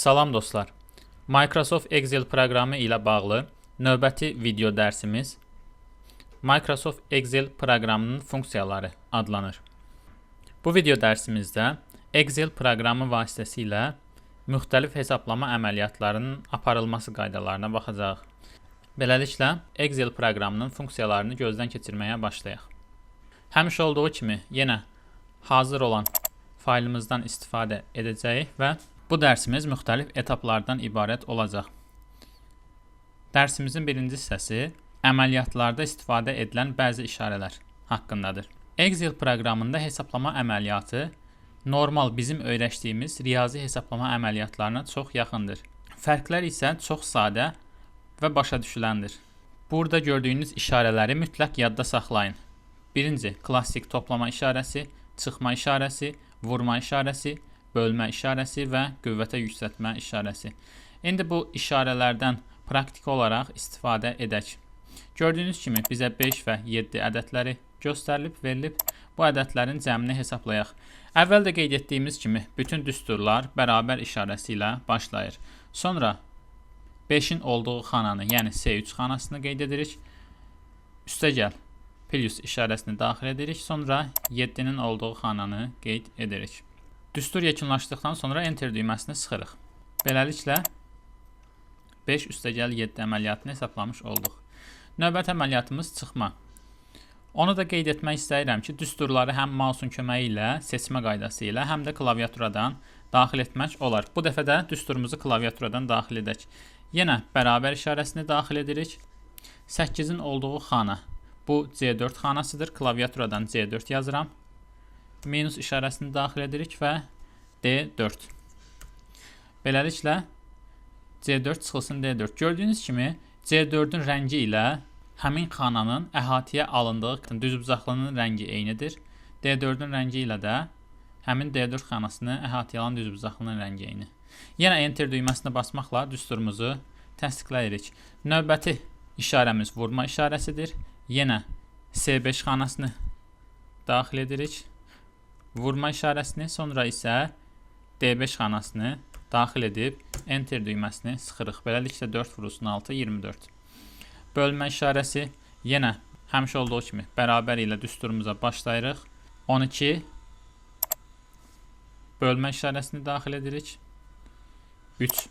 Salam dostlar. Microsoft Excel proqramı ilə bağlı növbəti video dərsimiz Microsoft Excel proqramının funksiyaları adlanır. Bu video dərsimizdə Excel proqramı vasitəsilə müxtəlif hesablama əməliyyatlarının aparılması qaydalarına baxacağıq. Beləliklə, Excel proqramının funksiyalarını gözdən keçirməyə başlayaq. Həmişə olduğu kimi yenə hazır olan faylımızdan istifadə edəcəyik və bu dərsimiz müxtəlif etaplardan ibarət olacaq. Dərsimizin birinci hissəsi əməliyyatlarda istifadə edilən bəzi işarələr haqqındadır. Excel proqramında hesablama əməliyyatı normal bizim öyrəşdiyimiz riyazi hesablama əməliyyatlarına çox yaxındır. Fərqlər isə çox sadə və başa düşüləndir. Burada gördüyünüz işarələri mütləq yadda saxlayın. Birinci, klassik toplama işarəsi, çıxma işarəsi, vurma işarəsi, bölmə işarəsi və qüvvətə yüksəltmə işarəsi. İndi bu işarələrdən praktiki olaraq istifadə edək. Gördüyünüz kimi bizə 5 və 7 ədədləri göstərilib, verilib. Bu ədədlərin cəmini hesablayaq. Əvvəl də qeyd etdiyimiz kimi bütün düsturlar bərabər işarəsi ilə başlayır. Sonra 5-in olduğu xananı, yəni C3 xanasını qeyd edirik. Üstəgəl plus işarəsini daxil edirik. Sonra 7-nin olduğu xananı qeyd edirik. Düstur yekunlaşdıqdan sonra Enter düyməsini sıxırıq. Beləliklə 5 üstəgəl 7 əməliyyatını hesablamış olduq. Növbəti əməliyyatımız çıxma. Onu da qeyd etmək istəyirəm ki, düsturları həm mausun köməyi ilə, seçmə qaydası ilə, həm də klaviaturadan daxil etmək olar. Bu dəfə də düsturumuzu klaviaturadan daxil edək. Yenə bərabər işarəsini daxil edirik. 8-in olduğu xana. Bu C4 xanasıdır. Klaviaturadan C4 yazıram. Minus işarəsini daxil edirik və D4. Beləliklə C4 çıxılsın D4. Gördüyünüz kimi C4-ün rəngi ilə həmin xananın əhatəyə alındığı düzbucaqlının rəngi eynidir. D4-ün rəngi ilə də həmin D4 xanasını əhatəyə alan düzbucaqlının rəngi eyni. Yenə Enter düyməsini basmaqla düsturumuzu təsdiqləyirik. Növbəti işarəmiz vurma işarəsidir. Yenə C5 xanasını daxil edirik. Vurma işarəsini, sonra isə D5 xanasını daxil edib Enter düyməsini sıxırıq. Beləliklə 4 vurulsun 6, 24. Bölmə işarəsi yenə həmişə olduğu kimi bərabər ilə düsturumuza başlayırıq. 12 bölmə işarəsini daxil edirik. 3.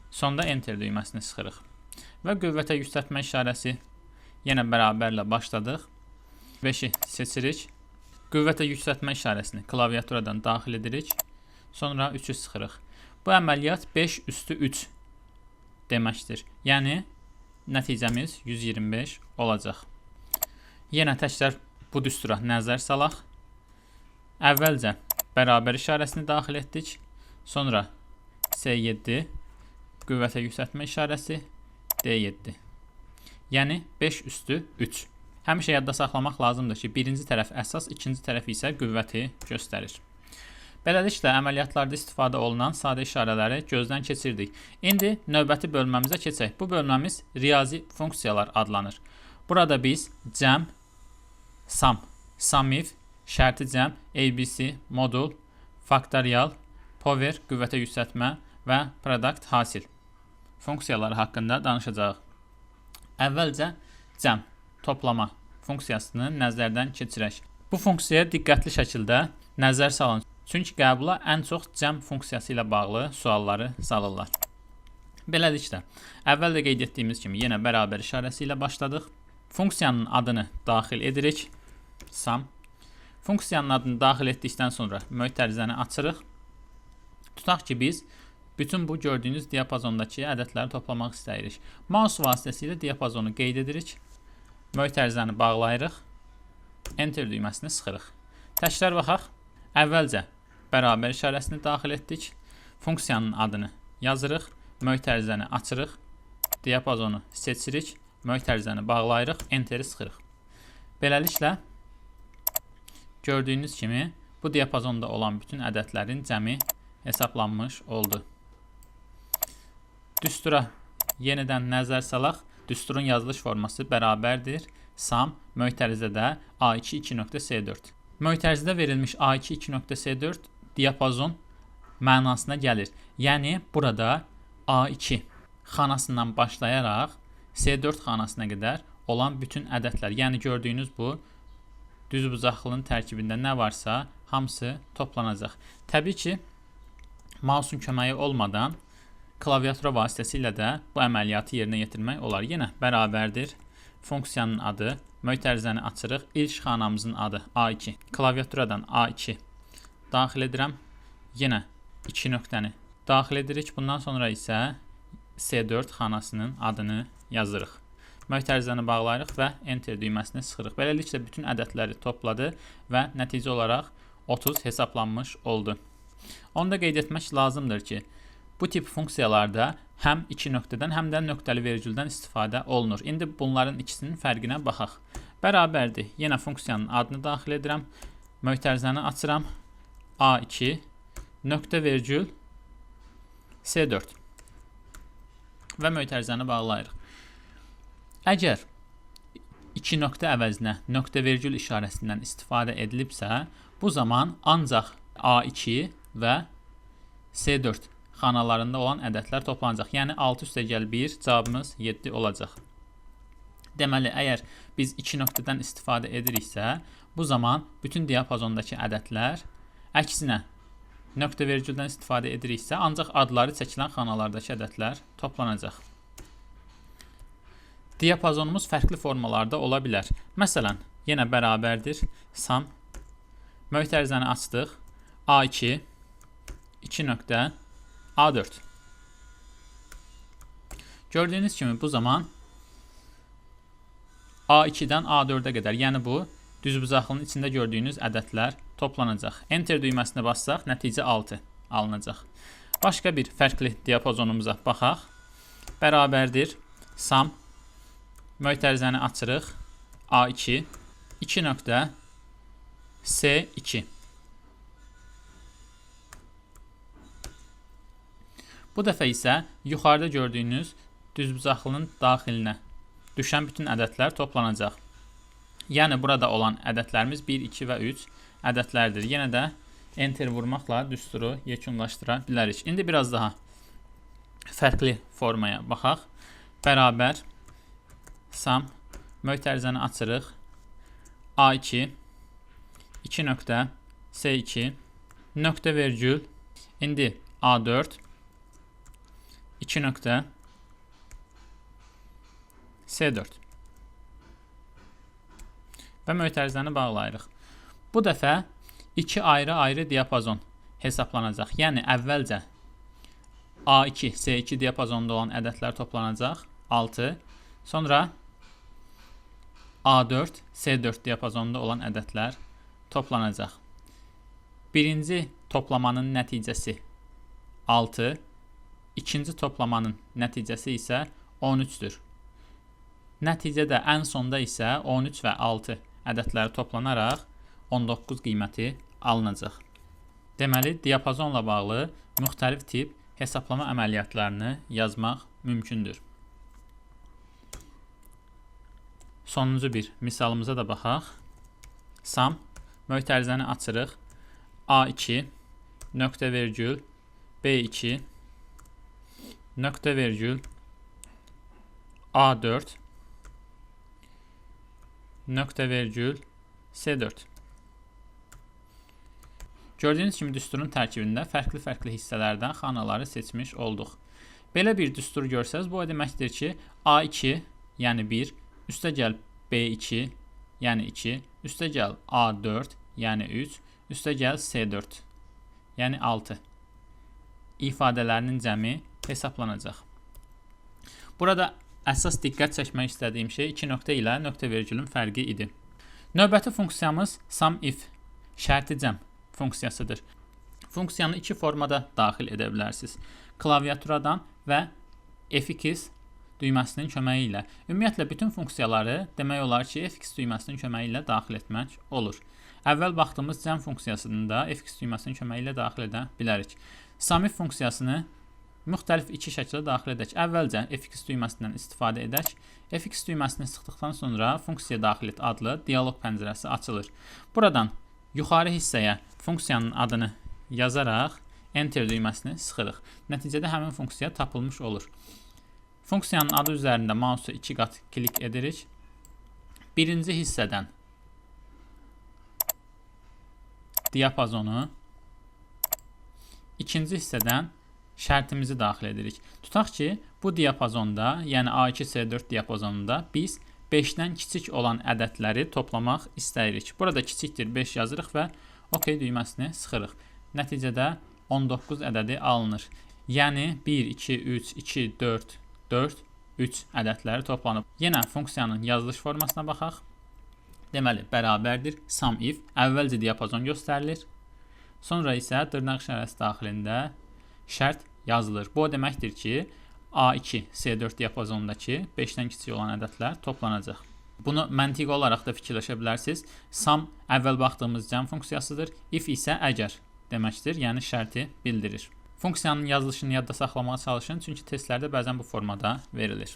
Sonda Enter düyməsini sıxırıq. Və qüvvətə yüksəltmə işarəsi yenə bərabərlə başladıq. 5-i seçirik. Qüvvətə yüksəltmə işarəsini klaviaturadan daxil edirik. Sonra 3-ü sıxırıq. Bu əməliyyat 5 üstü 3 deməkdir. Yəni nəticəmiz 125 olacaq. Yenə təkrar bu düstura nəzər salaq. Əvvəlcə bərabər işarəsini daxil etdik. Sonra C7 qüvvətə yüksəltmə işarəsi D7. Yəni 5 üstü 3. Həmişə yadda saxlamaq lazımdır ki, birinci tərəf əsas, ikinci tərəf isə qüvvəti göstərir. Beləliklə əməliyyatlarda istifadə olunan sadə işarələri gözdən keçirdik. İndi növbəti bölməmizə keçək. Bu bölməmiz riyazi funksiyalar adlanır. Burada biz cəm, sum, sumif, şərti cəm, ABC, modul, faktorial, power, qüvvətə yüksəltmə və product hasil funksiyaları haqqında danışacağıq. Əvvəlcə cəm, toplama funksiyasını nəzərdən keçirək. Bu funksiyaya diqqətli şəkildə nəzər salın. Çünki qəbula ən çox cəm funksiyası ilə bağlı sualları salırlar. Beləliklə, əvvəl də qeyd etdiyimiz kimi yenə bərabər işarəsi ilə başladıq. Funksiyanın adını daxil edirik. Sum. Funksiyanın adını daxil etdikdən sonra mötərizəni açırıq. Tutaq ki, biz bütün bu gördüyünüz diapazondakı ədədləri toplamaq istəyirik. Mouse vasitəsilə diapazonu qeyd edirik. Mötərizəni bağlayırıq. Enter düyməsini sıxırıq. Təkrar baxaq. Əvvəlcə bərabər işarəsini daxil etdik. Funksiyanın adını yazırıq. Mötərizəni açırıq. Diapazonu seçirik. Mötərizəni bağlayırıq. Enteri sıxırıq. Beləliklə gördüyünüz kimi bu diapazonda olan bütün ədədlərin cəmi hesablanmış oldu. Düstura yenidən nəzər salaq. Düsturun yazılış forması bərabərdir. Sum mötərizədə A2 2.S4. Mötərizədə verilmiş A2 2.S4 diapazon mənasına gəlir. Yəni burada A2 xanasından başlayaraq C4 xanasına qədər olan bütün ədədlər, yəni gördüyünüz bu düzbucaqlının tərkibində nə varsa hamısı toplanacaq. Təbii ki, mausun köməyi olmadan klaviatura vasitəsilə də bu əməliyyatı yerinə yetirmək olar. Yenə bərabərdir. Funksiyanın adı, mötərizəni açırıq. İlk xanamızın adı A2. Klaviaturadan A2 daxil edirəm. Yenə 2 nöqtəni daxil edirik. Bundan sonra isə C4 xanasının adını yazırıq. Mötərizəni bağlayırıq və Enter düyməsini sıxırıq. Beləliklə bütün ədədləri topladı və nəticə olaraq 30 hesablanmış oldu. Onu da qeyd etmək lazımdır ki, bu tip funksiyalarda həm iki nöqtədən, həm də nöqtəli vergüldən istifadə olunur. İndi bunların ikisinin fərqinə baxaq. Bərabərdir. Yenə funksiyanın adını daxil edirəm. Mötərizəni açıram. A2 nöqtə vergül C4 və mötərizəni bağlayırıq. Əgər iki nöqtə əvəzinə nöqtə vergül işarəsindən istifadə edilibsə, bu zaman ancaq A2 və C4 xanalarında olan ədədlər toplanacaq. Yəni 6 + 1 cavabımız 7 olacaq. Deməli, əgər biz iki nöqtədən istifadə ediriksə, bu zaman bütün diapazondakı ədədlər, əksinə nöqtə vergüldən istifadə ediriksə, ancaq adları çəkilən xanalardakı ədədlər toplanacaq. Diapazonumuz fərqli formalarda ola bilər. Məsələn, yenə bərabərdir. Sum mötərizəni açdıq. A2 2 nöqtə A4. Gördüyünüz kimi bu zaman A2-dən A4-ə qədər, yəni bu düzbucaqlının içində gördüyünüz ədədlər toplanacaq. Enter düyməsini bassaq, nəticə 6 alınacaq. Başqa bir fərqli diapazonumuza baxaq. Bərabərdir. Sum mötərizəni açırıq. A2 2 nöqtə C2. Bu dəfə isə yuxarıda gördüyünüz düzbucaqlının daxilinə düşən bütün ədədlər toplanacaq. Yəni burada olan ədədlərimiz 1, 2 və 3 ədədlərdir. Yenə də Enter vurmaqla düsturu yekunlaşdıra bilərik. İndi biraz daha fərqli formaya baxaq. Bərabər sum mötərizəni açırıq. A2 2 nöqtə C2 nöqtə vergül. İndi A4 2 nöqtə C4 və mötərizəni bağlayırıq. Bu dəfə iki ayrı-ayrı diapazon hesablanacaq. Yəni əvvəlcə A2, C2 diapazonunda olan ədədlər toplanacaq 6. Sonra A4, C4 diapazonunda olan ədədlər toplanacaq. Birinci toplamanın nəticəsi 6, ikinci toplamanın nəticəsi isə 13-dür. Nəticədə ən sonda isə 13 və 6 ədədləri toplanaraq 19 qiyməti alınacaq. Deməli, diapazonla bağlı müxtəlif tip hesablama əməliyyatlarını yazmaq mümkündür. Sonuncu bir misalımıza da baxaq. Sum mötərizəni açırıq. A2 nöqtə vergül B2 nöqtə vergül A4 nöqtə vergül C4. Gördüyünüz kimi düsturun tərkibində fərqli-fərqli hissələrdən xanaları seçmiş olduq. Belə bir düstur görsəz, bu o deməkdir ki, A2, yəni 1, üstə gəl B2, yəni 2, üstə gəl A4, yəni 3, üstə gəl C4, yəni 6 ifadələrinin cəmi hesablanacaq. Burada əsas diqqət çəkmək istədiyim şey 2 nöqtə ilə nöqtə vergülün fərqi idi. Növbəti funksiyamız sum-if, şərti cəm funksiyasıdır. Funksiyanı iki formada daxil edə bilərsiniz. Klaviaturadan və F2 düyməsinin köməyi ilə. Ümumiyyətlə, bütün funksiyaları demək olar ki, F2 düyməsinin köməyi ilə daxil etmək olur. Əvvəl baxdığımız cəm funksiyasını da F2 düyməsinin köməyi ilə daxil edə bilərik. Sum-if funksiyasını müxtəlif iki şəkildə daxil edək. Əvvəlcə F2 düyməsindən istifadə edək. F2 düyməsini sıxdıqdan sonra funksiya daxil et adlı dialoq pəncərəsi açılır. Buradan yuxarı hissəyə funksiyanın adını yazaraq Enter düyməsini sıxırıq. Nəticədə həmin funksiya tapılmış olur. Funksiyanın adı üzərində mousu 2 qat klik edirik. Birinci hissədən diapazonu, ikinci hissədən şərtimizi daxil edirik. Tutaq ki, bu diapazonda, yəni A2, C4 diapazonunda biz 5-dən kiçik olan ədədləri toplamaq istəyirik. Burada kiçikdir 5 yazırıq və OK düyməsini sıxırıq. Nəticədə 19 ədədi alınır. Yəni 1, 2, 3, 2, 4, 4, 3 ədədləri toplanıb. Yenə funksiyanın yazılış formasına baxaq. Deməli, bərabərdir sum if. Əvvəlcə diapazon göstərilir. Sonra isə dırnaq işarəsi daxilində şərt yazılır. Bu o deməkdir ki, A2, C4 diapazonundakı 5-dən kiçik olan ədədlər toplanacaq. Bunu məntiqi olaraq da fikirləşə bilərsiniz. Sum əvvəl baxdığımız cəm funksiyasıdır. If isə əgər deməkdir, yəni şərti bildirir. Funksiyanın yazılışını yadda saxlamağa çalışın, çünki testlərdə bəzən bu formada verilir.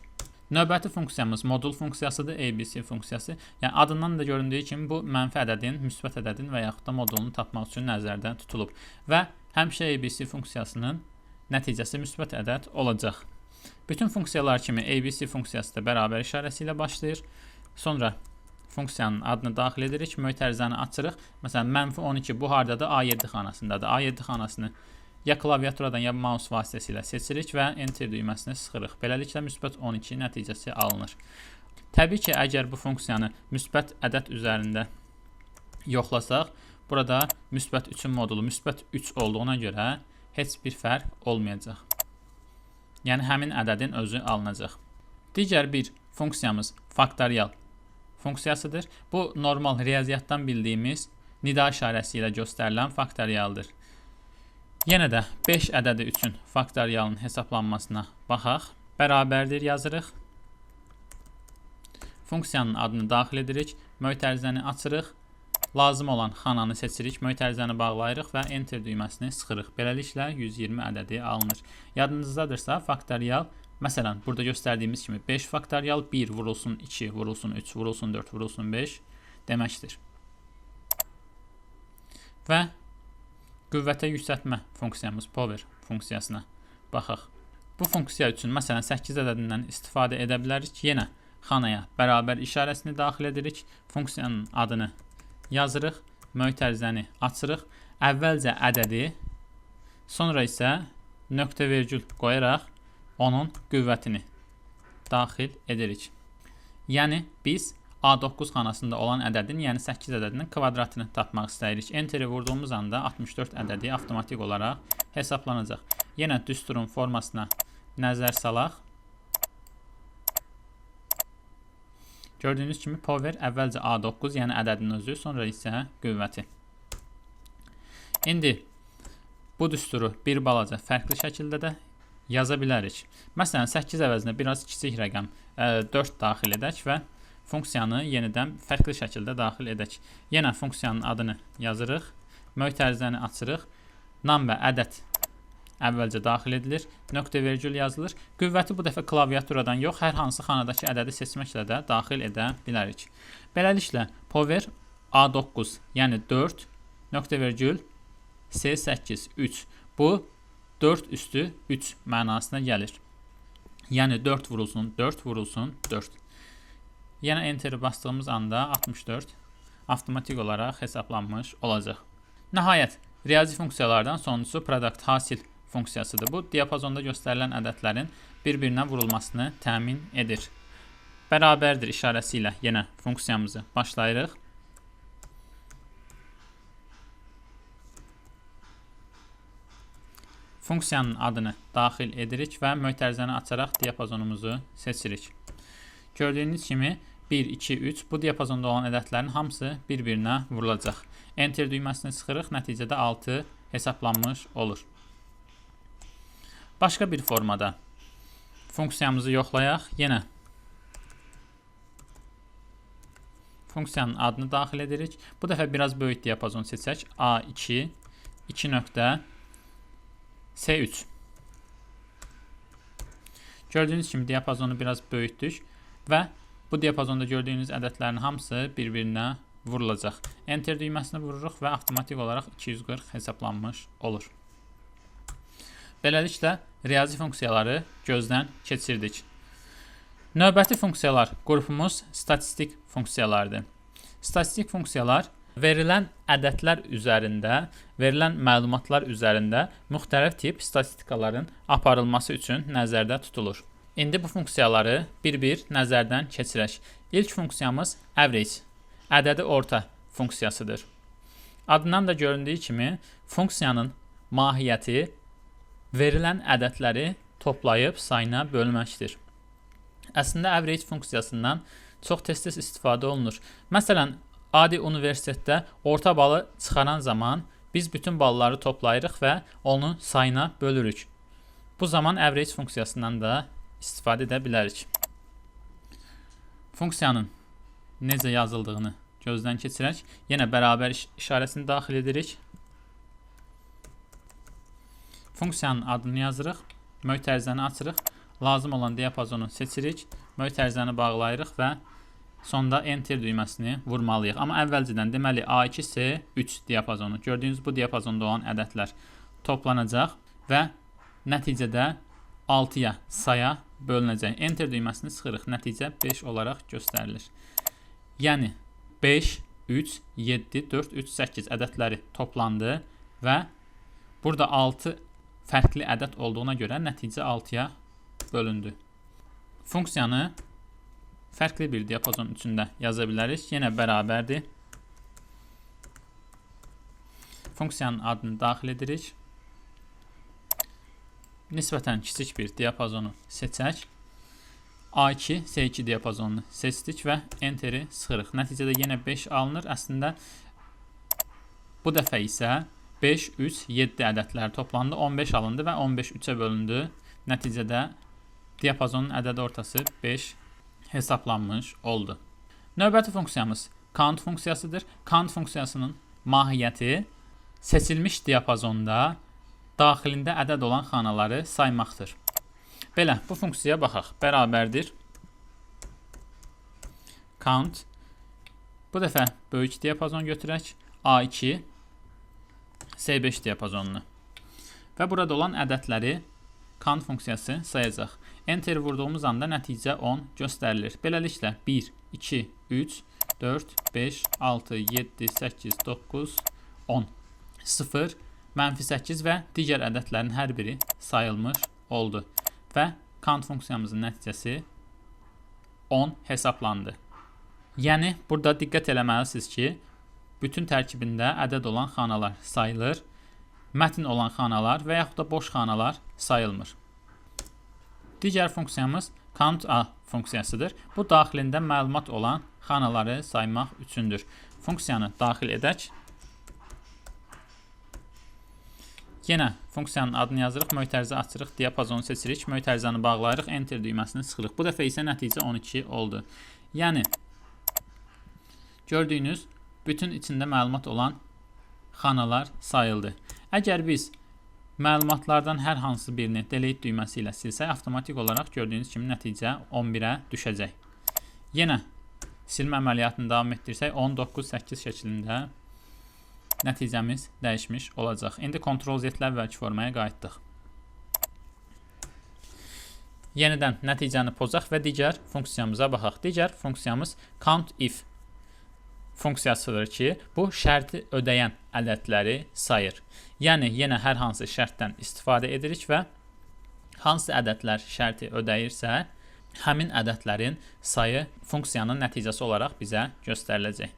Növbəti funksiyamız modul funksiyasıdır, ABC funksiyası. Yəni adından da göründüyü kimi bu mənfi ədədin, müsbət ədədin və yaxud da modulunu tapmaq üçün nəzərdə tutulub. Və həmişə ABC funksiyasının nəticəsi müsbət ədəd olacaq. Bütün funksiyalar kimi ABC funksiyası da bərabər işarəsi ilə başlayır. Sonra funksiyanın adını daxil edirik, mötərizəni açırıq. Məsələn, mənfi 12 bu hardadır? A7 xanasındadır. A7 xanasını ya klaviaturadan, ya mouse vasitəsilə seçirik və Enter düyməsini sıxırıq. Beləliklə, müsbət 12 nəticəsi alınır. Təbii ki, əgər bu funksiyanı müsbət ədəd üzərində yoxlasaq, burada müsbət 3-ün modulu müsbət 3 olduğuna görə heç bir fərq olmayacaq. Yəni, həmin ədədin özü alınacaq. Digər bir funksiyamız faktorial funksiyasıdır. Bu, normal riyaziyyatdan bildiyimiz nida işarəsi ilə göstərilən faktorialdır. Yenə də 5 ədədi üçün faktorialın hesablanmasına baxaq. Bərabərdir yazırıq. Funksiyanın adını daxil edirik. Mötərizəni açırıq. Lazım olan xananı seçirik. Mötərizəni bağlayırıq və Enter düyməsini sıxırıq. Beləliklə 120 ədədi alınır. Yadınızdadırsa faktorial, məsələn, burada göstərdiyimiz kimi 5 faktorial 1 vurulsun 2 vurulsun 3 vurulsun 4 vurulsun 5 deməkdir. Və qüvvətə yüksəltmə funksiyamız power funksiyasına baxaq. Bu funksiya üçün məsələn 8 ədədindən istifadə edə bilərik. Yenə xanaya bərabər işarəsini daxil edirik. Funksiyanın adını yazırıq, mötərizəni açırıq. Əvvəlcə ədədi, sonra isə nöqtə vergül qoyaraq onun qüvvətini daxil edirik. Yəni biz A9 xanasında olan ədədin, yəni 8 ədədinin kvadratını tapmaq istəyirik. Enter'i vurduğumuz anda 64 ədədi avtomatik olaraq hesablanacaq. Yenə düsturun formasına nəzər salaq. Gördüyünüz kimi power əvvəlcə A9, yəni ədədin özü, sonra isə qüvvəti. İndi bu düsturu bir balaca fərqli şəkildə də yaza bilərik. Məsələn, 8 əvəzinə biraz kiçik rəqəm 4 daxil edək və funksiyanı yenidən fərqli şəkildə daxil edək. Yenə funksiyanın adını yazırıq, mötərizəni açırıq, number ədəd əvvəlcə daxil edilir, nöqtə vergül yazılır. Qüvvəti bu dəfə klaviaturadan yox, hər hansı xanadakı ədədi seçməklə də daxil edə bilərik. Beləliklə, power A9, yəni 4, nöqtə vergül C8, 3. Bu, 4 üstü 3 mənasına gəlir. Yəni 4 vurulsun, 4 vurulsun, 4. Yenə Enter'i bastığımız anda 64 avtomatik olaraq hesablanmış olacaq. Nəhayət, riyazi funksiyalardan sonuncusu product hasil funksiyasıdır. Bu, diapazonda göstərilən ədədlərin bir-birinə vurulmasını təmin edir. Bərabərdir işarəsi ilə yenə funksiyamızı başlayırıq. Funksiyanın adını daxil edirik və mötərizəni açaraq diapazonumuzu seçirik. Gördüyünüz kimi 1, 2, 3 bu diapazonda olan ədədlərin hamısı bir-birinə vurulacaq. Enter düyməsini sıxırıq, nəticədə 6 hesablanmış olur. Başqa bir formada funksiyamızı yoxlayaq. Yenə funksiyanın adını daxil edirik. Bu dəfə biraz böyük diapazon seçək. A2, 2.S3. Gördüyünüz kimi diapazonu biraz böyütdük və bu diapazonda gördüyünüz ədədlərin hamısı bir-birinə vurulacaq. Enter düyməsini vururuq və avtomatik olaraq 240 hesablanmış olur. Beləliklə, riyazi funksiyaları gözdən keçirdik. Növbəti funksiyalar qrupumuz statistik funksiyalardır. Statistik funksiyalar verilən ədədlər üzərində, verilən məlumatlar üzərində müxtəlif tip statistikaların aparılması üçün nəzərdə tutulur. İndi bu funksiyaları bir-bir nəzərdən keçirək. İlk funksiyamız average, ədədi orta funksiyasıdır. Adından da göründüyü kimi funksiyanın mahiyyəti verilən ədədləri toplayıb sayına bölməkdir. Əslində average funksiyasından çox tez-tez istifadə olunur. Məsələn, adi universitetdə orta balı çıxaran zaman biz bütün balları toplayırıq və onu sayına bölürük. Bu zaman average funksiyasından da istifadə edə bilərik. Funksiyanın necə yazıldığını gözdən keçirək. Yenə bərabər işarəsini daxil edirik. Funksiyanın adını yazırıq. Mötərizəni açırıq. Lazım olan diapazonu seçirik. Mötərizəni bağlayırıq və sonda enter düyməsini vurmalıyıq. Amma əvvəlcədən deməli A2, C3 diapazonu. Gördüyünüz bu diapazonda olan ədədlər toplanacaq və nəticədə 6-ya saya bölünəcək. Enter düyməsini sıxırıq. Nəticə 5 olaraq göstərilir. Yəni 5, 3, 7, 4, 3, 8 ədədləri toplandı və burada 6 fərqli ədəd olduğuna görə nəticə 6-ya bölündü. Funksiyanı fərqli bir diapazon içində yaza bilərik. Yenə bərabərdir. Funksiyanın adını daxil edirik. Nisbətən kiçik bir diapazonu seçək. A2, C2 diapazonunu seçdik və Enter'i sıxırıq. Nəticədə yenə 5 alınır. Əslində bu dəfə isə 5, 3, 7 ədədləri toplandı. 15 alındı və 15 3-ə bölündü. Nəticədə diapazonun ədədi ortası 5 hesablanmış oldu. Növbəti funksiyamız count funksiyasıdır. Count funksiyasının mahiyyəti seçilmiş diapazonda daxilində ədəd olan xanaları saymaqdır. Belə, bu funksiyaya baxaq. Bərabərdir. Count. Bu dəfə böyük diapazon götürək. A2, C5 diapazonunu. Və burada olan ədədləri count funksiyası sayacaq. Enter vurduğumuz anda nəticə 10 göstərilir. Beləliklə 1, 2, 3, 4, 5, 6, 7, 8, 9, 10, 0, -8 və digər ədədlərin hər biri sayılmış oldu. Və count funksiyamızın nəticəsi 10 hesablandı. Yəni, burada diqqət eləməlisiniz ki, bütün tərkibində ədəd olan xanalar sayılır, mətn olan xanalar və yaxud da boş xanalar sayılmır. Digər funksiyamız count A funksiyasıdır. Bu, daxilində məlumat olan xanaları saymaq üçündür. Funksiyanı daxil edək. Yenə funksiyanın adını yazırıq, mötərizə açırıq, diapazonu seçirik, mötərizəni bağlayırıq, enter düyməsini sıxırıq. Bu dəfə isə nəticə 12 oldu. Yəni, gördüyünüz bütün içində məlumat olan xanalar sayıldı. Əgər biz məlumatlardan hər hansı birini delete düyməsi ilə silsək, avtomatik olaraq gördüyünüz kimi nəticə 11-ə düşəcək. Yenə silmə əməliyyatını davam etdirsək, 10, 9, 8 şəklində nəticəmiz dəyişmiş olacaq. İndi Ctrl Z ilə əvvəlki formaya qayıtdıq. Yenidən nəticəni pozaq və digər funksiyamıza baxaq. Digər funksiyamız count if funksiyasıdır ki, bu şərti ödəyən ədədləri sayır. Yəni, yenə hər hansı şərtdən istifadə edirik və hansı ədədlər şərti ödəyirsə, həmin ədədlərin sayı funksiyanın nəticəsi olaraq bizə göstəriləcək.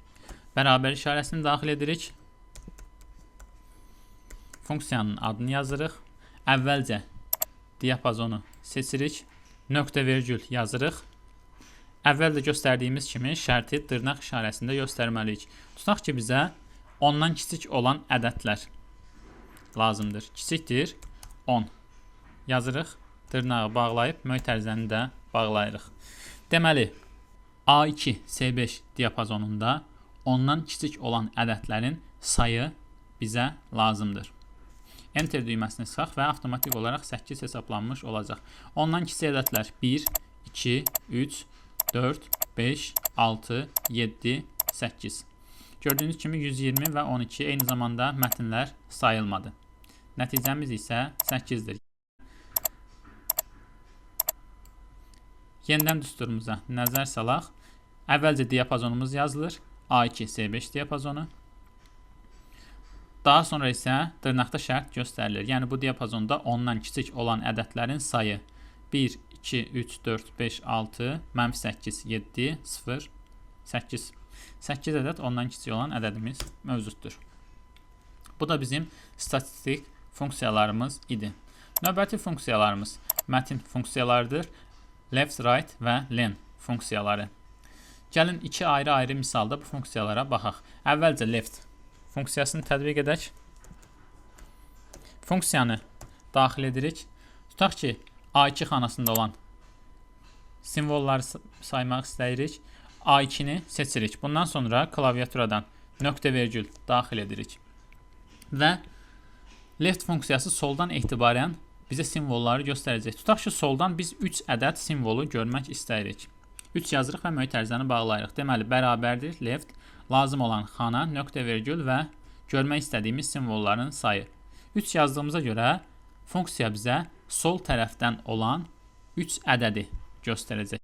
Bərabər işarəsini daxil edirik. Funksiyanın adını yazırıq. Əvvəlcə diapazonu seçirik. Nöqtə vergül yazırıq. Əvvəl də göstərdiyimiz kimi şərti dırnaq işarəsində göstərməliyik. Tutaq ki, bizə 10-dan kiçik olan ədədlər lazımdır. Kiçikdir 10. Yazırıq. Dırnağı bağlayıb mötərizəni də bağlayırıq. Deməli, A2, C5 diapazonunda 10-dan kiçik olan ədədlərin sayı bizə lazımdır. Enter düyməsini sıxaq və avtomatik olaraq 8 hesablanmış olacaq. 10-dan kiçik ədədlər 1, 2, 3, 4, 5, 6, 7, 8. Gördüyünüz kimi 120 və 12 eyni zamanda mətnlər sayılmadı. Nəticəmiz isə 8-dir. Yenidən düsturumuza nəzər salaq. Əvvəlcə diapazonumuz yazılır. A2, C5 diapazonu. Daha sonra isə dırnaqda şərt göstərilir. Yəni bu diapazonda 10-dan kiçik olan ədədlərin sayı 1, 2, 3, 4, 5, 6, -8, 7, 0, 8. 8 ədəd 10-dan kiçik olan ədədimiz mövcuddur. Bu da bizim statistik funksiyalarımız idi. Növbəti funksiyalarımız mətin funksiyalarıdır. Left, right və len funksiyaları. Gəlin iki ayrı-ayrı misalda bu funksiyalara baxaq. Əvvəlcə left funksiyasını tətbiq edək. Funksiyanı daxil edirik. Tutaq ki, A2 xanasında olan simvolları saymaq istəyirik. A2-ni seçirik. Bundan sonra klaviaturadan nöqtə vergül daxil edirik. Və left funksiyası soldan etibarən bizə simvolları göstərəcək. Tutaq ki, soldan biz 3 ədəd simvolu görmək istəyirik. 3 yazırıq və mötərizəni bağlayırıq. Deməli, bərabərdir left, lazım olan xana, nöqtə vergül və görmək istədiyimiz simvolların sayı. 3 yazdığımıza görə funksiya bizə sol tərəfdən olan 3 ədədi göstərəcək.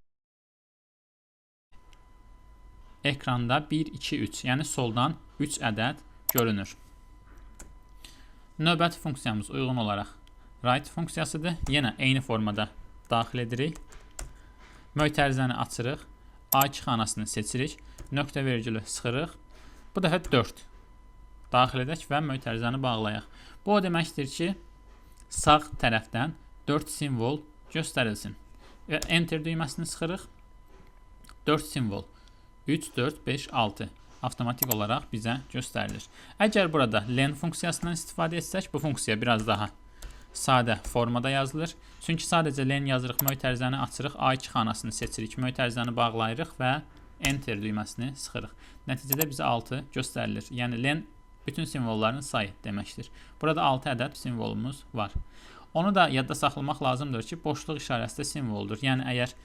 Ekranda 1, 2, 3, yəni soldan 3 ədəd görünür. Növbəti funksiyamız uyğun olaraq right funksiyasıdır. Yenə eyni formada daxil edirik. Mötərizəni açırıq. A2 xanasını seçirik. Nöqtə vergülü sıxırıq. Bu dəfə 4 daxil edək və mötərizəni bağlayaq. Bu o deməkdir ki, sağ tərəfdən 4 simvol göstərilsin. Və Enter düyməsini sıxırıq. 4 simvol. 3, 4, 5, 6 avtomatik olaraq bizə göstərilir. Əgər burada len funksiyasından istifadə etsək, bu funksiya biraz daha sadə formada yazılır. Çünki sadəcə len yazırıq, mötərizəni açırıq, A2 xanasını seçirik, mötərizəni bağlayırıq və Enter düyməsini sıxırıq. Nəticədə bizə 6 göstərilir. Yəni len bütün simvolların sayı deməkdir. Burada 6 ədəd simvolumuz var. Onu da yadda saxlamaq lazımdır ki, boşluq işarəsi də simvoldur. Yəni əgər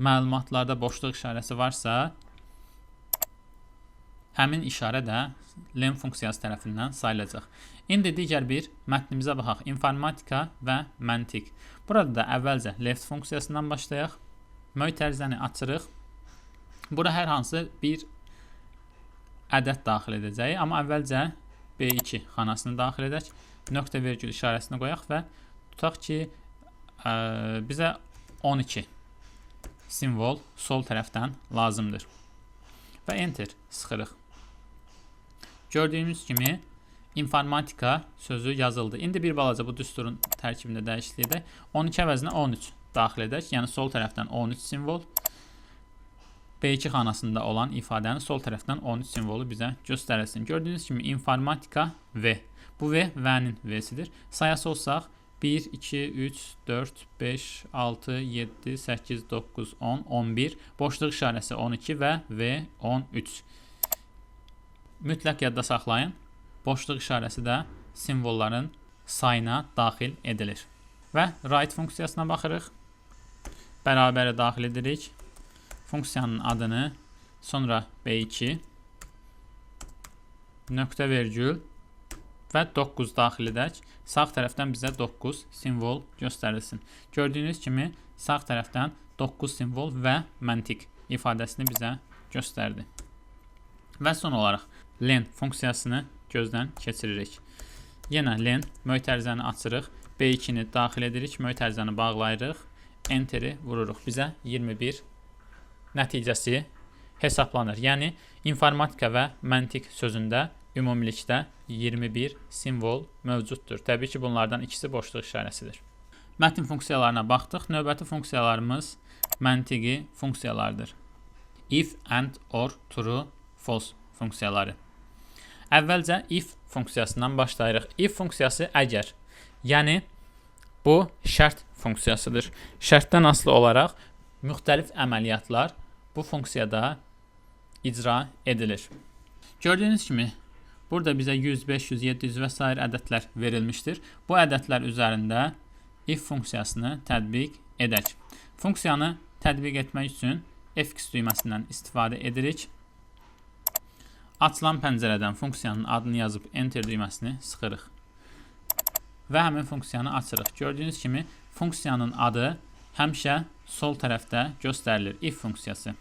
məlumatlarda boşluq işarəsi varsa, həmin işarə də len funksiyası tərəfindən sayılacaq. İndi digər bir mətnimizə baxaq. İnformatika və məntiq. Burada da əvvəlcə left funksiyasından başlayaq. Mötərizəni açırıq. Bura hər hansı bir ədəd daxil edəcəyik. Amma əvvəlcə B2 xanasını daxil edək. Nöqtə vergül işarəsini qoyaq və tutaq ki, bizə 12 simvol sol tərəfdən lazımdır. Və Enter sıxırıq. Gördüyünüz kimi informatika sözü yazıldı. İndi bir balaca bu düsturun tərkibində dəyişiklik edək. 12 əvəzinə 13 daxil edək. Yəni sol tərəfdən 13 simvol. B2 xanasında olan ifadənin sol tərəfdən 13 simvolu bizə göstərilsin. Gördüyünüz kimi informatika V. Bu V, V-nin V-sidir. Sayası olsaq 1, 2, 3, 4, 5, 6, 7, 8, 9, 10, 11. Boşluq işarəsi 12 və V 13. Mütləq yadda saxlayın. Boşluq işarəsi də simvolların sayına daxil edilir. Və right funksiyasına baxırıq. Bərabərə daxil edirik. Funksiyanın adını, sonra B2, nöqtə vergül və 9 daxil edək. Sağ tərəfdən bizə 9 simvol göstərilsin. Gördüyünüz kimi sağ tərəfdən 9 simvol və məntiq ifadəsini bizə göstərdi. Və son olaraq len funksiyasını gözdən keçiririk. Yenə len mötərizəni açırıq. B2-ni daxil edirik, mötərizəni bağlayırıq. Enter'i vururuq. Bizə 21 nəticəsi hesablanır. Yəni informatika və məntiq sözündə ümumilikdə 21 simvol mövcuddur. Təbii ki, bunlardan ikisi boşluq işarəsidir. Mətn funksiyalarına baxdıq. Növbəti funksiyalarımız məntiqi funksiyalardır. If, and, or, true, false funksiyaları. Əvvəlcə if funksiyasından başlayırıq. If funksiyası əgər, yəni bu şərt funksiyasıdır. Şərtdən asılı olaraq müxtəlif əməliyyatlar bu funksiyada icra edilir. Gördüyünüz kimi burada bizə 100, 500, 700 və sair ədədlər verilmişdir. Bu ədədlər üzərində if funksiyasını tətbiq edək. Funksiyanı tətbiq etmək üçün fx düyməsindən istifadə edirik. Açılan pəncərədən funksiyanın adını yazıb Enter düyməsini sıxırıq. Və həmin funksiyanı açırıq. Gördüyünüz kimi funksiyanın adı Həmişə sol tərəfdə göstərilir if funksiyası.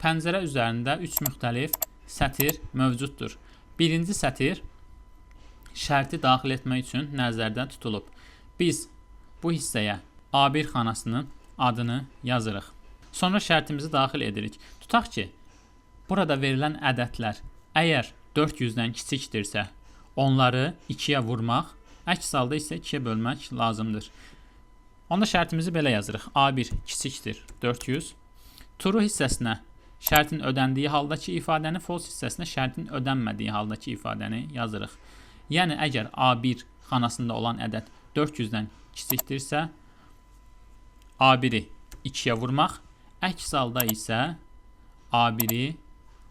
Pəncərə üzərində 3 müxtəlif sətir mövcuddur. Birinci sətir şərti daxil etmək üçün nəzərdə tutulub. Biz bu hissəyə A1 xanasının adını yazırıq. Sonra şərtimizi daxil edirik. Tutaq ki, burada verilən ədədlər əgər 400-dən kiçikdirsə, onları 2-yə vurmaq, əks halda isə 2-yə bölmək lazımdır. Onda şərtimizi belə yazırıq. A1 kiçikdir 400. True hissəsinə şərtin ödəndiyi haldakı ifadəni, false hissəsinə şərtin ödənmədiyi haldakı ifadəni yazırıq. Yəni əgər A1 xanasında olan ədəd 400-dən kiçikdirsə, A1-i 2-yə vurmaq, əks halda isə A1-i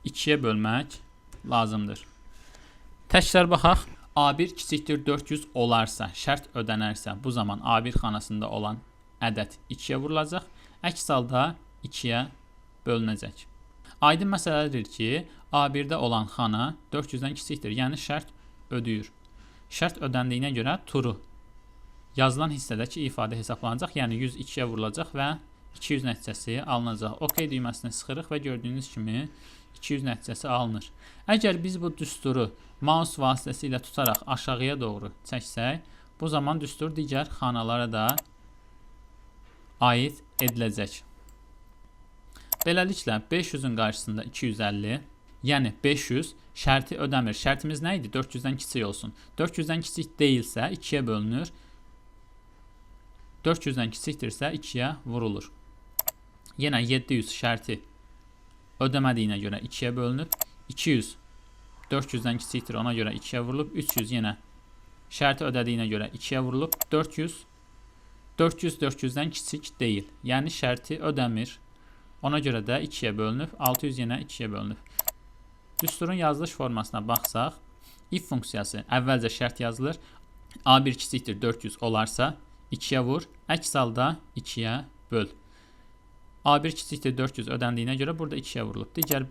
2-yə bölmək lazımdır. Təkrar baxaq. A1 kiçikdir 400 olarsa, şərt ödənərsə, bu zaman A1 xanasında olan ədəd 2-yə vurulacaq, əks halda 2-yə bölünəcək. Aydın məsələdir ki, A1-də olan xana 400-dən kiçikdir, yəni şərt ödəyir. Şərt ödəndiyinə görə true yazılan hissədəki ifadə hesablanacaq, yəni 100 2-yə vurulacaq və 200 nəticəsi alınacaq. OK düyməsini sıxırıq və gördüyünüz kimi 200 nəticəsi alınır. Əgər biz bu düsturu mouse vasitəsilə tutaraq aşağıya doğru çəksək, bu zaman düstur digər xanalara da aid ediləcək. Beləliklə 500-ün qarşısında 250, yəni 500 şərti ödəmir. Şərtimiz nə idi? 400-dən kiçik olsun. 400-dən kiçik deyilsə 2-yə bölünür. 400-dən kiçikdirsə 2-yə vurulur. Yenə 700 şərti ödəmədiyinə görə 2-yə bölünüb. 200 400-dən kiçikdir, ona görə 2-yə vurulub. 300 yenə şərti ödədiyinə görə 2-yə vurulub. 400 400 400-dən kiçik deyil. Yəni şərti ödəmir. Ona görə də 2-yə bölünüb. 600 yenə 2-yə bölünüb. Düsturun yazılış formasına baxsaq, if funksiyası əvvəlcə şərt yazılır. A1 kiçikdir 400 olarsa 2-yə vur, əks halda 2-yə böl. A1 kiçikdir 400 ödəndiyinə görə burada 2-yə vurulub. Digər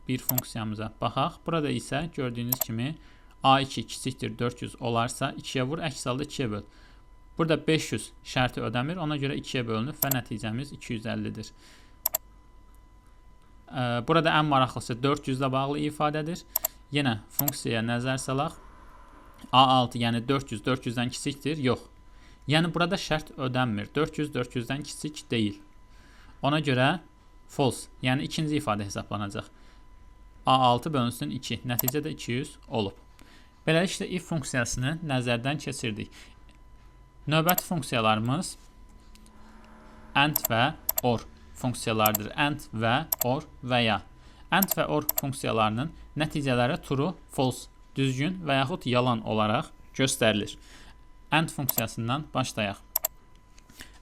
bir funksiyamıza baxaq. Burada isə gördüyünüz kimi A2 kiçikdir 400 olarsa 2-yə vur, əks halda 2-yə böl. Burada 500 şərti ödəmir, ona görə 2-yə bölünüb və nəticəmiz 250-dir. Burada ən maraqlısı 400 ilə bağlı ifadədir. Yenə funksiyaya nəzər salaq. A6, yəni 400 400-dən kiçikdir? Yox. Yəni burada şərt ödənmir. 400 400-dən kiçik deyil. Ona görə false, yəni ikinci ifadə hesablanacaq. A6 bölünsün 2. Nəticə də 200 olub. Beləliklə if funksiyasını nəzərdən keçirdik. Növbəti funksiyalarımız and və or funksiyalarıdır. And və or və ya. And və or funksiyalarının nəticələri true, false, düzgün və yaxud yalan olaraq göstərilir. And funksiyasından başlayaq.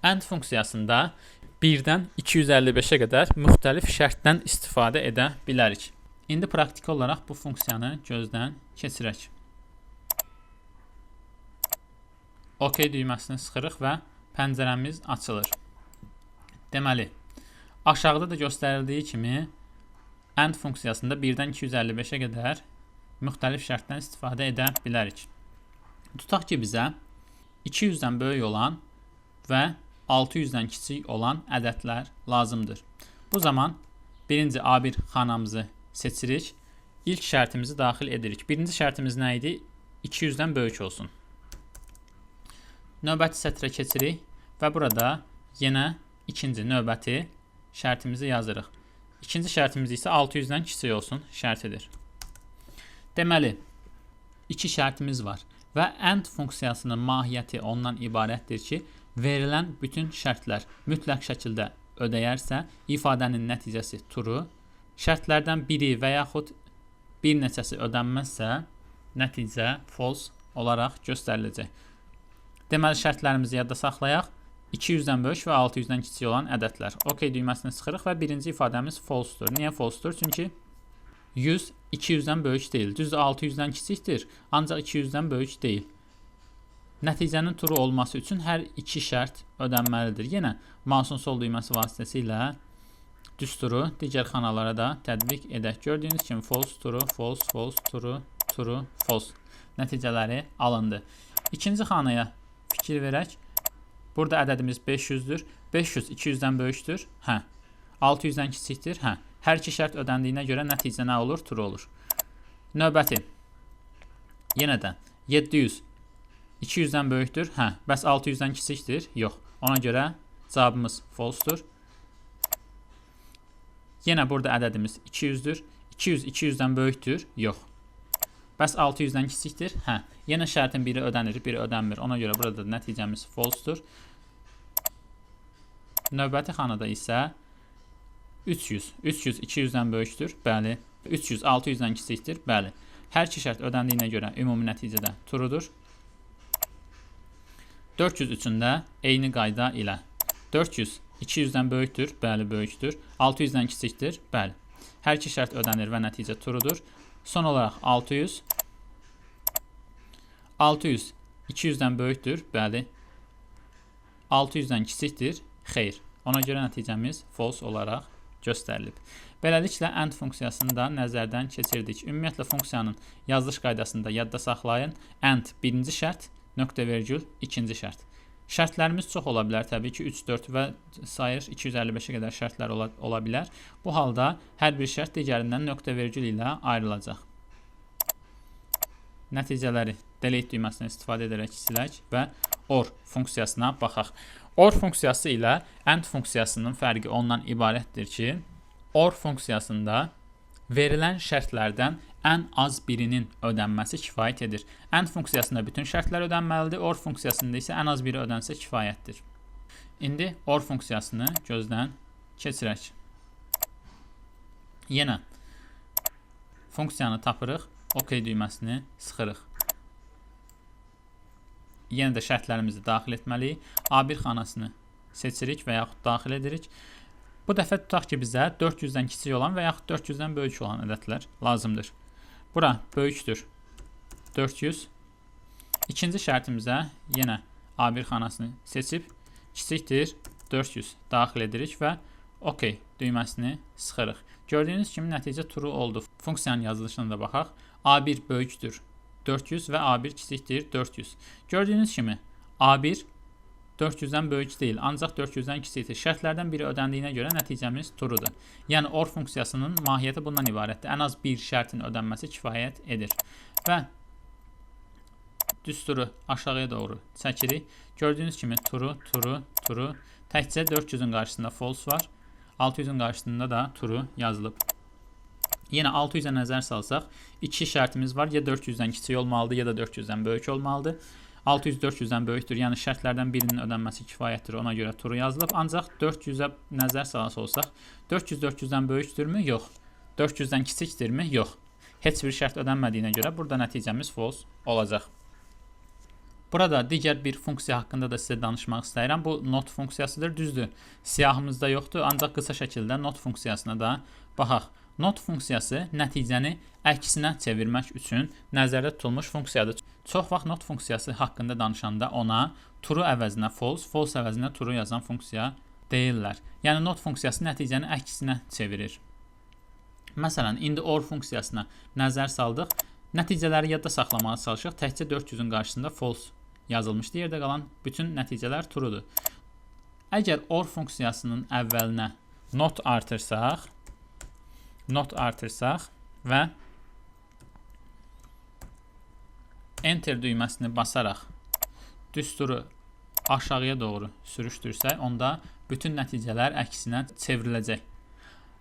And funksiyasında 1-dən 255-ə qədər müxtəlif şərtdən istifadə edə bilərik. İndi praktiki olaraq bu funksiyanı gözdən keçirək. OK düyməsini sıxırıq və pəncərəmiz açılır. Deməli, aşağıda da göstərildiyi kimi and funksiyasında 1-dən 255-ə qədər müxtəlif şərtdən istifadə edə bilərik. Tutaq ki, bizə 200-dən böyük olan və 600-dən kiçik olan ədədlər lazımdır. Bu zaman birinci A1 xanamızı seçirik. İlk şərtimizi daxil edirik. Birinci şərtimiz nə idi? 200-dən böyük olsun. Növbəti sətrə keçirik və burada yenə ikinci növbəti şərtimizi yazırıq. İkinci şərtimiz isə 600-dən kiçik olsun şərtidir. Deməli, iki şərtimiz var və and funksiyasının mahiyyəti ondan ibarətdir ki, verilən bütün şərtlər mütləq şəkildə ödəyərsə, ifadənin nəticəsi true, şərtlərdən biri və yaxud bir neçəsi ödənməzsə, nəticə false olaraq göstəriləcək. Deməli, şərtlərimizi yadda saxlayaq. 200-dən böyük və 600-dən kiçik olan ədədlər. OK düyməsini sıxırıq və birinci ifadəmiz false-dur. Niyə false-dur? Çünki 100 200-dən böyük deyil. Düzdür, 600-dən kiçikdir, ancaq 200-dən böyük deyil. Nəticənin true olması üçün hər iki şərt ödənməlidir. Yenə mouse'un sol düyməsi vasitəsilə düsturu digər xanalara da tətbiq edək. Gördüyünüz kimi false, true, false, false, true, true, false nəticələri alındı. İkinci xanaya fikir verək. Burada ədədimiz 500-dür. 500 200-dən böyükdür. Hə. 600-dən kiçikdir. Hə. Hər iki şərt ödəndiyinə görə nəticə nə olur? True olur. Növbəti. Yenə də 700 200-dən böyükdür. Hə. Bəs 600-dən kiçikdir? Yox. Ona görə cavabımız false-dur. Yenə burada ədədimiz 200-dür. 200 200-dən böyükdür? Yox. Bəs 600-dən kiçikdir? Hə. Yenə şərtin biri ödənir, biri ödənmir. Ona görə burada da nəticəmiz false-dur. Növbəti xanada isə 300. 300 200-dən böyükdür? Bəli. 300 600-dən kiçikdir? Bəli. Hər iki şərt ödəndiyinə görə ümumi nəticədə true-dur. 400 üçün də eyni qayda ilə 400 200-dən böyükdür? Bəli, böyükdür. 600-dən kiçikdir? Bəli. Hər iki şərt ödənir və nəticə true-dur. Son olaraq 600. 600 200-dən böyükdür? Bəli. 600-dən kiçikdir? Xeyr. Ona görə nəticəmiz false olaraq göstərilib. Beləliklə AND funksiyasını da nəzərdən keçirdik. Ümumiyyətlə funksiyanın yazılış qaydasını da yadda saxlayın. AND birinci şərt, nöqtə vergül ikinci şərt. Şərtlərimiz çox ola bilər təbii ki, 3, 4 və sair 255-ə qədər şərtlər ola bilər. Bu halda hər bir şərt digərindən nöqtə vergül ilə ayrılacaq. Nəticələri delete düyməsindən istifadə edərək silək və OR funksiyasına baxaq. OR funksiyası ilə AND funksiyasının fərqi ondan ibarətdir ki, OR funksiyasında verilən şərtlərdən ən az birinin ödənməsi kifayət edir. AND funksiyasında bütün şərtlər ödənməlidir, OR funksiyasında isə ən az biri ödənsə kifayətdir. İndi OR funksiyasını gözdən keçirək. Yenə funksiyanı tapırıq, OK düyməsini sıxırıq. Yenə də şərtlərimizi daxil etməliyik. A1 xanasını seçirik və yaxud daxil edirik. Bu dəfə tutaq ki, bizə 400-dən kiçik olan və yaxud 400-dən böyük olan ədədlər lazımdır. Bura böyükdür 400. İkinci şərtimizə yenə A1 xanasını seçib kiçikdir 400 daxil edirik və OK düyməsini sıxırıq. Gördüyünüz kimi nəticə true oldu. Funksiyanın yazılışına da baxaq. A1 böyükdür 400 və A1 kiçikdir 400. Gördüyünüz kimi A1 400-dən böyük deyil, ancaq 400-dən kiçikdir. Şərtlərdən biri ödəndiyinə görə nəticəmiz true-dur. Yəni OR funksiyasının mahiyyəti bundan ibarətdir. Ən az bir şərtin ödənməsi kifayət edir. Və düsturu aşağıya doğru çəkirik. Gördüyünüz kimi true, true, true. Təkcə 400-ün qarşısında false var. 600-ün qarşısında da true yazılıb. Yenə 600-ə nəzər salsaq, iki şərtimiz var. Ya 400-dən kiçik olmalıdır, ya da 400-dən böyük olmalıdır. 600 400-dən böyükdür. Yəni şərtlərdən birinin ödənməsi kifayətdir. Ona görə true yazılıb. Ancaq 400-ə nəzər salası olsaq, 400 400-dən böyükdürmü? Yox. 400-dən kiçikdirmi? Yox. Heç bir şərt ödənmədiyinə görə burada nəticəmiz false olacaq. Burada digər bir funksiya haqqında da sizə danışmaq istəyirəm. Bu not funksiyasıdır. Düzdür, siyahımızda yoxdur, ancaq qısa şəkildə not funksiyasına da baxaq. Not funksiyası nəticəni əksinə çevirmək üçün nəzərdə tutulmuş funksiyadır. Çox vaxt not funksiyası haqqında danışanda ona true əvəzinə false, false əvəzinə true yazan funksiya deyirlər. Yəni not funksiyası nəticəni əksinə çevirir. Məsələn, indi OR funksiyasına nəzər saldıq. Nəticələri yadda saxlamağa çalışıq. Təkcə 400-ün qarşısında false yazılmışdı. Yerdə qalan bütün nəticələr true-dur. Əgər OR funksiyasının əvvəlinə not artırsaq, və enter düyməsini basaraq düsturu aşağıya doğru sürüşdürsək, onda bütün nəticələr əksinə çevriləcək.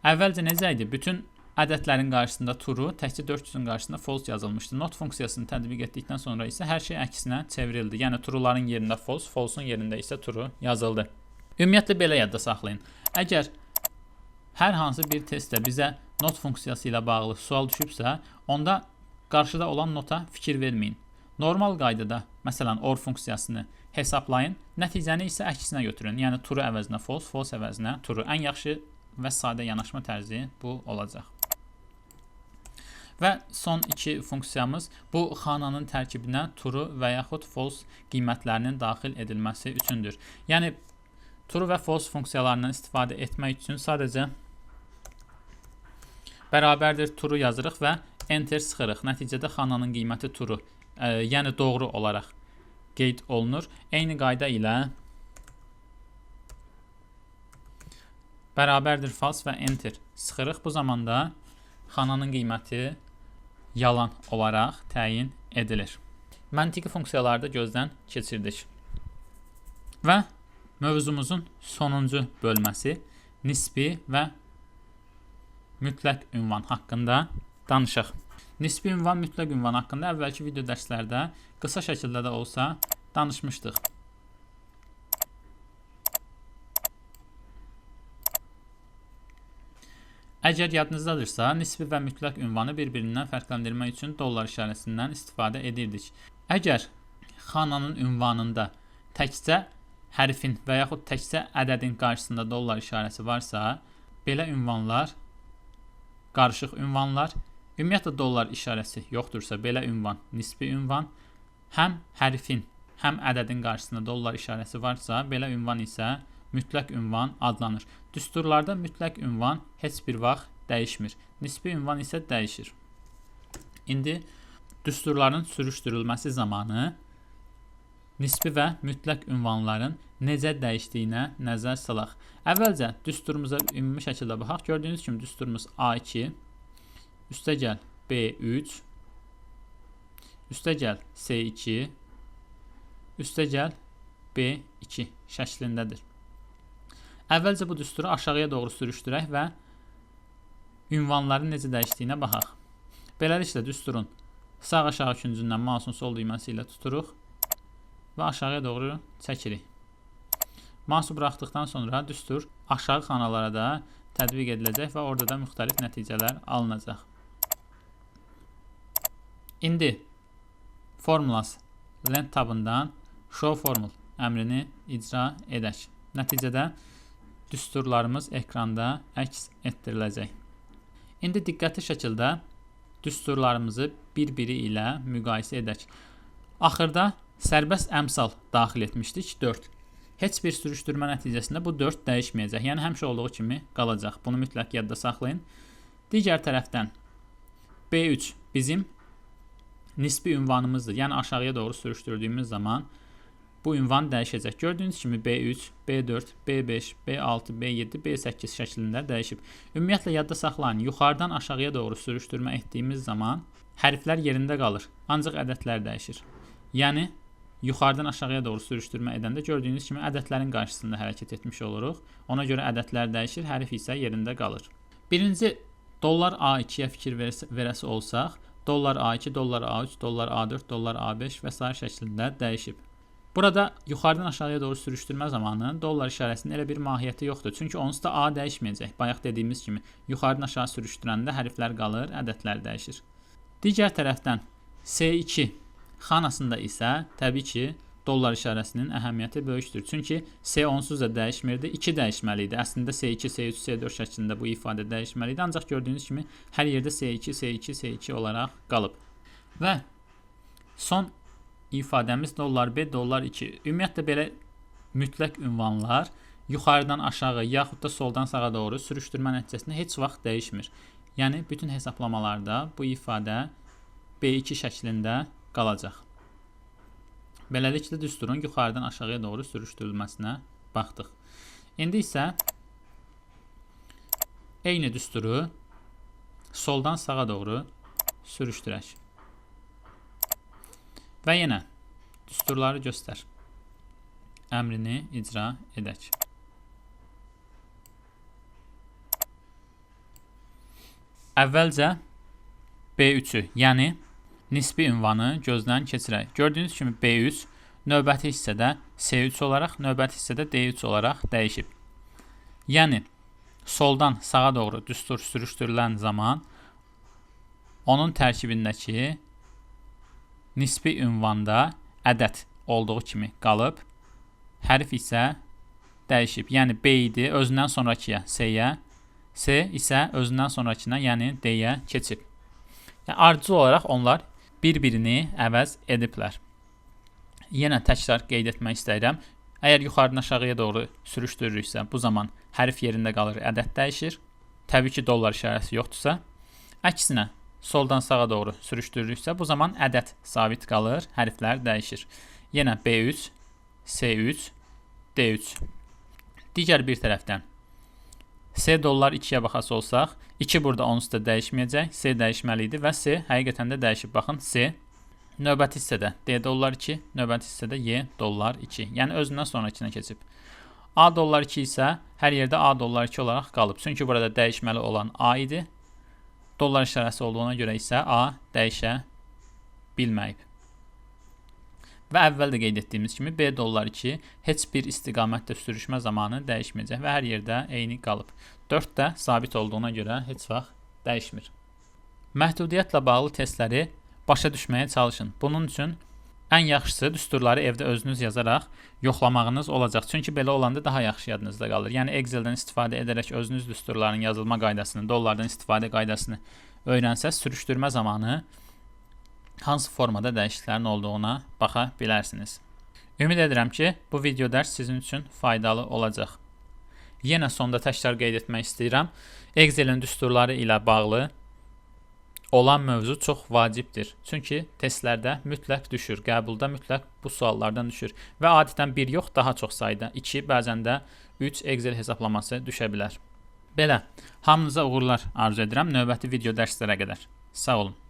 Əvvəlcə necə idi? Bütün ədədlərin qarşısında true, təkcə 400-ün qarşısında false yazılmışdı. Not funksiyasını tətbiq etdikdən sonra isə hər şey əksinə çevrildi. Yəni true-ların yerində false, false-un yerində isə true yazıldı. Ümumiyyətlə belə yadda saxlayın. Əgər hər hansı bir testdə bizə not funksiyası ilə bağlı sual düşübsə, onda qarşıda olan nota fikir verməyin. Normal qaydada, məsələn, OR funksiyasını hesablayın, nəticəni isə əksinə götürün. Yəni true əvəzinə false, false əvəzinə true. Ən yaxşı və sadə yanaşma tərzi bu olacaq. Və son iki funksiyamız bu xananın tərkibinə true və yaxud false qiymətlərinin daxil edilməsi üçündür. Yəni true və false funksiyalarından istifadə etmək üçün sadəcə bərabərdir true yazırıq və enter sıxırıq. Nəticədə xananın qiyməti true, yəni doğru olaraq qeyd olunur. Eyni qayda ilə Bərabərdir false və enter sıxırıq. Bu zamanda xananın qiyməti yalan olaraq təyin edilir. Məntiqi funksiyaları da gözdən keçirdik. Və mövzumuzun sonuncu bölməsi nisbi və mütləq ünvan haqqında danışaq. Nisbi ünvan, mütləq ünvan haqqında əvvəlki video dərslərdə qısa şəkildə də olsa danışmışdıq. Əgər yadınızdadırsa, nisbi və mütləq ünvanı bir-birindən fərqləndirmək üçün dollar işarəsindən istifadə edirdik. Əgər xananın ünvanında təkcə hərfin və yaxud təkcə ədədin qarşısında dollar işarəsi varsa, belə ünvanlar qarışıq ünvanlar, ümumiyyətlə dollar işarəsi yoxdursa, belə ünvan nisbi ünvan, həm hərfin, həm ədədin qarşısında dollar işarəsi varsa, belə ünvan isə mütləq ünvan adlanır. Düsturlarda mütləq ünvan heç bir vaxt dəyişmir. Nisbi ünvan isə dəyişir. İndi düsturların sürüşdürülməsi zamanı nisbi və mütləq ünvanların necə dəyişdiyinə nəzər salaq. Əvvəlcə düsturumuza ümumi şəkildə baxaq. Gördüyünüz kimi düsturumuz A2, üstəgəl B3, üstəgəl C2, üstəgəl B2 şəklindədir. Əvvəlcə bu düsturu aşağıya doğru sürüşdürək və ünvanların necə dəyişdiyinə baxaq. Beləliklə düsturun sağ aşağı küncündən mousun sol düyməsi ilə tuturuq və aşağıya doğru çəkirik. Mousu buraxdıqdan sonra düstur aşağı xanalara da tətbiq ediləcək və orada da müxtəlif nəticələr alınacaq. İndi Formulas lent tabından Show Formula əmrini icra edək. Nəticədə düsturlarımız ekranda əks etdiriləcək. İndi diqqətli şəkildə düsturlarımızı bir-biri ilə müqayisə edək. Axırda sərbəst əmsal daxil etmişdik 4. Heç bir sürüşdürmə nəticəsində bu 4 dəyişməyəcək. Yəni həmişə olduğu kimi qalacaq. Bunu mütləq yadda saxlayın. Digər tərəfdən B3 bizim nisbi ünvanımızdır. Yəni aşağıya doğru sürüşdürdüyümüz zaman bu ünvan dəyişəcək. Gördüyünüz kimi B3, B4, B5, B6, B7, B8 şəklində dəyişib. Ümumiyyətlə yadda saxlayın. Yuxarıdan aşağıya doğru sürüşdürmə etdiyimiz zaman hərflər yerində qalır. Ancaq ədədlər dəyişir. Yəni yuxarıdan aşağıya doğru sürüşdürmə edəndə gördüyünüz kimi ədədlərin qarşısında hərəkət etmiş oluruq. Ona görə ədədlər dəyişir, hərf isə yerində qalır. Birinci dollar A2-yə fikir verəsi olsaq, dollar A2, dollar A3, dollar A4, dollar A5 və sair şəklində dəyişib. Burada yuxarıdan aşağıya doğru sürüşdürmə zamanı dollar işarəsinin elə bir mahiyyəti yoxdur. Çünki onsuz da A dəyişməyəcək. Bayaq dediyimiz kimi yuxarıdan aşağı sürüşdürəndə hərflər qalır, ədədlər dəyişir. Digər tərəfdən S2 xanasında isə təbii ki, dollar işarəsinin əhəmiyyəti böyükdür. Çünki S onsuz da dəyişmirdi, 2 dəyişməli idi. Əslində S2, S3, S4 şəklində bu ifadə dəyişməli idi. Ancaq gördüyünüz kimi hər yerdə S2, S2, S2 olaraq qalıb. Və son ifadəmiz dollar B, dollar 2. Ümumiyyətlə belə mütləq ünvanlar yuxarıdan aşağı yaxud da soldan sağa doğru sürüşdürmə nəticəsində heç vaxt dəyişmir. Yəni bütün hesablamalarda bu ifadə B2 şəklində qalacaq. Beləliklə düsturun yuxarıdan aşağıya doğru sürüşdürülməsinə baxdıq. İndi isə eyni düsturu soldan sağa doğru sürüşdürək. Və yenə düsturları göstər əmrini icra edək. Əvvəlcə B3-ü, yəni nisbi ünvanı gözdən keçirək. Gördüyünüz kimi B3 növbəti hissədə C3 olaraq, növbəti hissədə D3 olaraq dəyişib. Yəni soldan sağa doğru düstur sürüşdürülən zaman onun tərkibindəki nisbi ünvanda ədəd olduğu kimi qalıb, hərf isə dəyişib. Yəni B idi, özündən sonrakıya C-yə, C isə özündən sonrakına, yəni D-yə keçib. Yəni, ardıcıl olaraq onlar bir-birini əvəz ediblər. Yenə təkrar qeyd etmək istəyirəm. Əgər yuxarıdan aşağıya doğru sürüşdürürüksə, bu zaman hərf yerində qalır, ədəd dəyişir. Təbii ki, dollar işarəsi yoxdursa. Əksinə, soldan sağa doğru sürüşdürürüksə, bu zaman ədəd sabit qalır, hərflər dəyişir. Yenə B3, C3, D3. Digər bir tərəfdən C dollar 2-yə baxası olsaq, 2 burada onsuz da dəyişməyəcək. C dəyişməli idi və C həqiqətən də dəyişib. Baxın, C növbəti hissədə D dollar 2, növbəti hissədə Y dollar 2. Yəni özündən sonrakına keçib. A dollar 2 isə hər yerdə A dollar 2 olaraq qalıb. Çünki burada dəyişməli olan A idi. Dollar işarəsi olduğuna görə isə A dəyişə bilməyib. Və əvvəl də qeyd etdiyimiz kimi B dollar 2 heç bir istiqamətdə sürüşmə zamanı dəyişməyəcək və hər yerdə eyni qalıb. 4 də sabit olduğuna görə heç vaxt dəyişmir. Məhdudiyyətlə bağlı testləri başa düşməyə çalışın. Bunun üçün ən yaxşısı düsturları evdə özünüz yazaraq yoxlamağınız olacaq. Çünki belə olanda daha yaxşı yadınızda qalır. Yəni Excel-dən istifadə edərək özünüz düsturların yazılma qaydasını, dollardan istifadə qaydasını öyrənsəz, sürüşdürmə zamanı hansı formada dəyişikliklərin olduğuna baxa bilərsiniz. Ümid edirəm ki, bu video dərs sizin üçün faydalı olacaq. Yenə sonda təkrar qeyd etmək istəyirəm. Excel-in düsturları ilə bağlı olan mövzu çox vacibdir. Çünki testlərdə mütləq düşür, qəbulda mütləq bu suallardan düşür və adətən bir yox, daha çox sayda 2, bəzən də 3 Excel hesaplaması düşə bilər. Belə, hamınıza uğurlar arzu edirəm. Növbəti video dərslərə qədər. Sağ olun.